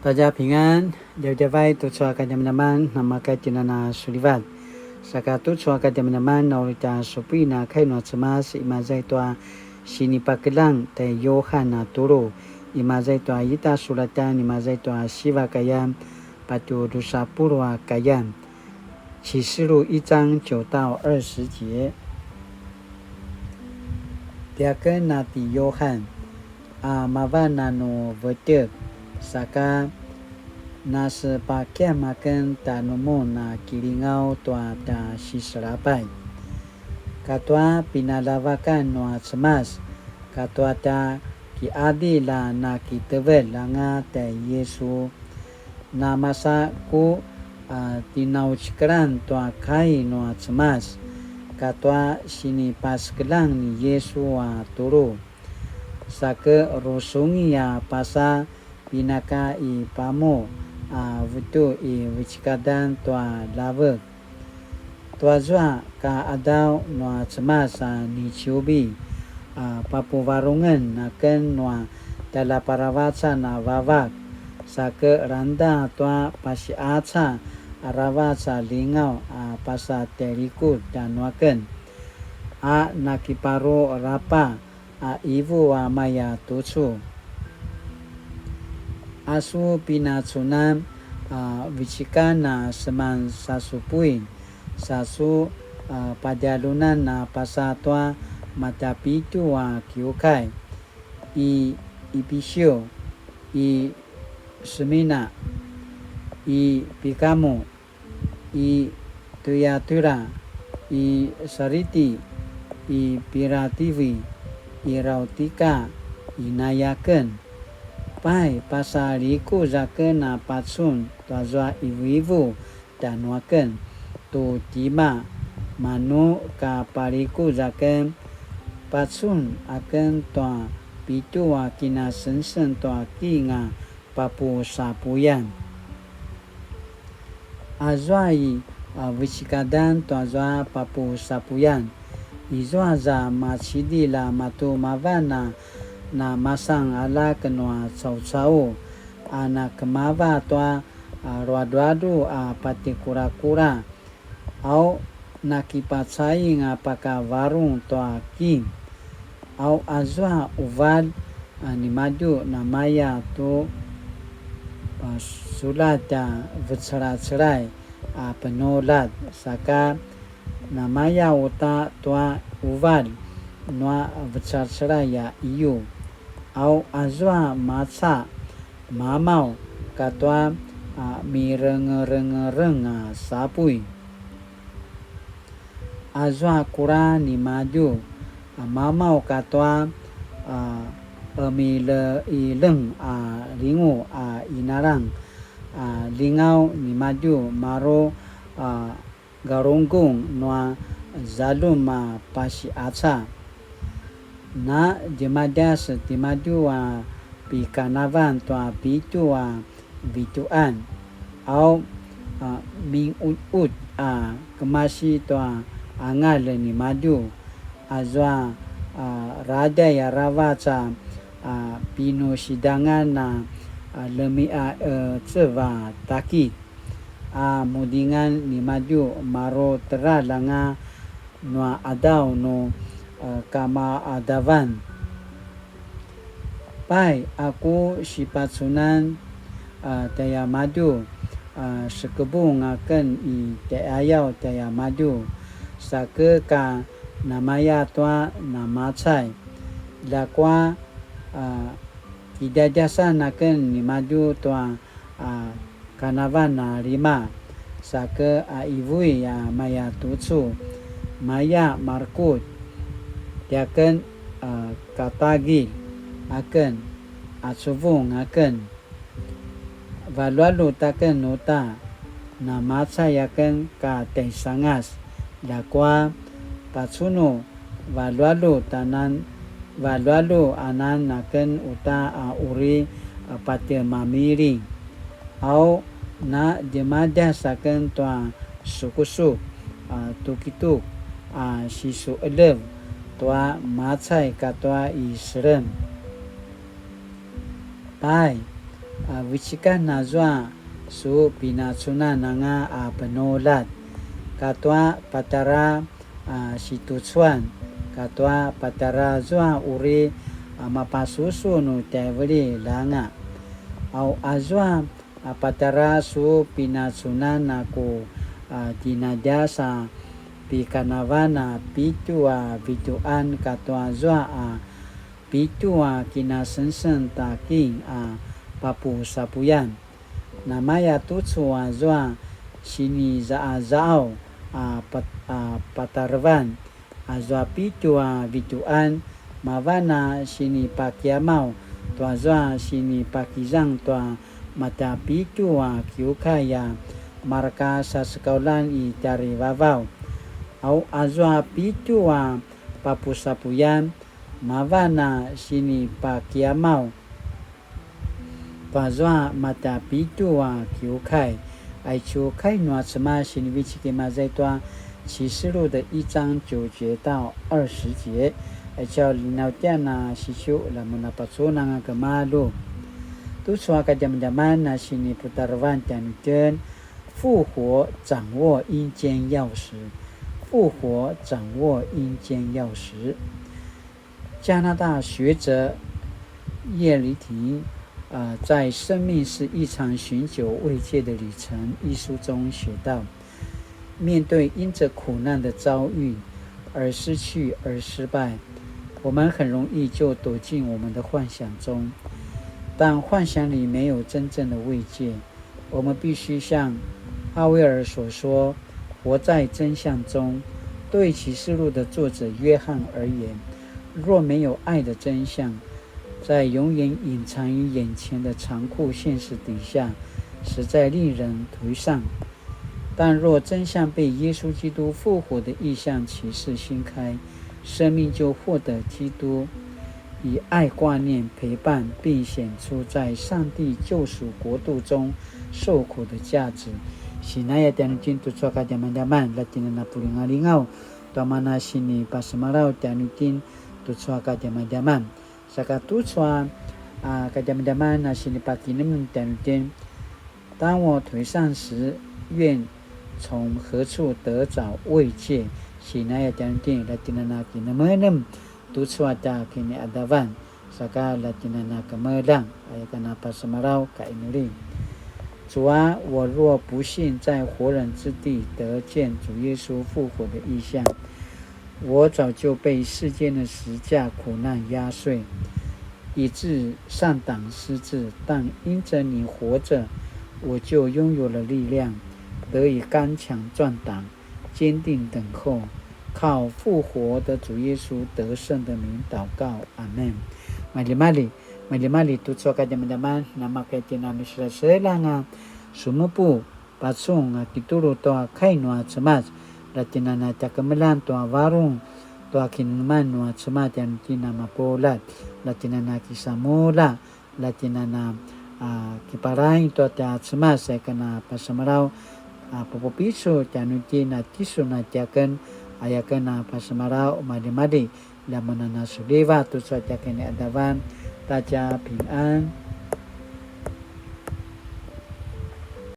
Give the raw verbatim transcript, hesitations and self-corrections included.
大家平安, djavadjavay tucu a kadjamadjaman, namakay tinana sulivat. Saka tucu a kadjamadjaman, na uri tja supuin a kai nua Cemas, imaza i tua sinipakeljang tai Yuhan a tulu, imaza i tua ita sulatan, imaza i tua siva kayan, patju dusa puluq a kayan. 启示录一章九到二十节. Tiaken a ti Yuhan, a mavan a nu vetjek, saka nasepakiam aken tanumun a kilingaw tua tja siselapay, katua pinaljavakan nua Cemas, katua tja kiqadilj a nakitevelj anga tjai Yisu. Namasa ku, a, tinaucikelan tua kai nua Cemas, katua sinipasekeljang ni Yisu a tulu. Sake rusungi a pasa pinaka i pamu a vetju i vecekadan tua ljavek. Tuazua ka qadaw nua Cemas a niciubi, a papuvarungen aken nua tjaljaparavacan a vavak, sake langeda tua pasiqaca aravac a lingaw a pasa tjailikuz tjanuaken, a nakiparu rapa a ivu a maya tucu. A su pinacunan a vecikan a seman sasupuin, sa su, a, padjalunan a pasa tua matjapitju a kiukai, i Ipisiu, i Semina, i Pikamu, i Tuyatira, i Sariti, i Pirativi, i Rautika, i Nayaken. Pai, pasalikuz aken a pacun tuazua ivuivu tjanuaken tu tima, manu ka palikuz aken, pacun aken tua pitju a kinasengseng tua king a papusapuyan. Azua i, a, vecekadan tuazua papusapuyan, izua za macidilj a matu mavan a namasan aljak nua caucau, a nakemava tua, a, ruadruadru a patikurakura, au nakipacaing a pakavarung tua king, au azua uvalj a nimadju namaya tu, a, sulatj a vecelacelay a penuljat, saka namaya uta tua uvalj nua vecelacelay a iyu, au azua maca mamaw katua, a, mirengerengereng a sapuy. Azua kula nimadju, a, mamaw katua, a, emileileng a lingu a inalang, a, lingaw nimadju maru, a, galunggong nua zaljum a pasiqaca. Na djemadjas timadju a pikanavan tua pitju a vitjuqan, au, a, minqutqut a kemasi tua angalj nimadju, azua, a, radjay aravac a, a, pinusidangan a, a, lemiqaecev a takit, a mudingan nimadju maru teljar anga nua qadaw nu, a, kamaqadavan. Pai, a ku sipacunan, a, tjaiamadju, a, sekebung aken i tjaiqayaw tjaiamadju, sake ka namaya tua namacay. Ljakua, a, kidjadjasan aken nimadju tua, a, kanavan a lima, sake a ivui a maya tucu, maya marekutj, tiaken, a, katagilj aken, a cuvung aken. Valjualjut aken uta, namacay aken ka tjaisangas, ljakua pacunu valjualjut anan, valjualjut anan aken uta a uri, a, patje mamiling. Au na djemadjas aken tua sukusuk, a, tukituk, a, sisuqeljev tua macay katua i selem. Pai, a, vecikan azua su pinacunan anga a penuljat, katua patjara a, situcuan, katua patjara azua uri, a, mapasusu nu tjaivililj anga. Au azua, a, patjara su pinacunan a ku, a, tinadjas a pikanavan a pitju a vitjuqan katua azua a pitju a kinasengseng ta king a papusapuyan. Namaya tucu azua sinizaqazaqaw a pat-, a patarevan, azua pitju a vitjuqan, mavan a sinipakiamaw tuazua sinipakizang tua matjapitju a kiukai a marka sasekaulan i tjarivavaw. Au azua pitju a papusapuyan, mavan a sinipakiamaw tuazua matjapitju a kiukai. Aicu kai nua Cemas sinivecik i maza i tua 啟示錄的一章九節到二十節. Aicu linautjan a sisiu, lamun a pacunanga kemalu. Tucu a kadjamadjaman a siniputarevan tjanuitjen, 復活掌握阴间钥匙，复活掌握阴间钥匙。加拿大学者叶利廷，呃，在《生命是一场寻求慰藉的旅程》一书中写道：面对因着苦难的遭遇而失去、而失败，我们很容易就躲进我们的幻想中，但幻想里没有真正的慰藉。我们必须像哈维尔所说，活在真相中。对启示录的作者约翰而言，若没有爱的真相，在永远隐藏于眼前的残酷现实底下，实在令人颓丧。但若真相被耶稣基督复活的意象启示掀开，生命就获得基督以爱挂念、陪伴，并显出在上帝救赎国度中受苦的价值。Sinaya tjanuitjen tucu a kadjamadjaman, la tjinana pulingalingaw tua mana sinipasemalaw tjanuitjen tucu a kadjamadjaman. Saka tucu a, a, kadjamadjaman a sinipakinemnem tjanuitjen, 当我颓丧时，愿从何处得着慰藉？Sinaya tjanuitjen, la tjinana kinemenem tucu a tja kiniqadavan, saka la tjinana kemeljang, aya kana pasemalaw ka inuli. 主啊，我若不幸在活人之地得见主耶稣复活的异象，我早就被世间的十架苦难压碎，以致上档失志。但因着你活着，我就拥有了力量，得以刚强壮胆，坚定等候，靠复活的主耶稣得胜的名祷告，阿们。Maljimalji, maljimalji tucu a kadjamadjaman, namaka itjen a nu selaselanga sumupu pacun a kitulu tua kai nua Cemas, la tjinana tja kemeljang tua varung tua kinemenem nua Cemas tjanuitjen a mapuljat, la tjinana kisamulja, la tjinana, a, kiparaing tua tja Cemas, aya kana pasemalaw, a, papupicul tjanuitjen a tisun a tiaken, aya kana pasemalaw, maljimalji, la mun a na suliva tucu a tja kiniqadavan, ta tja pingan.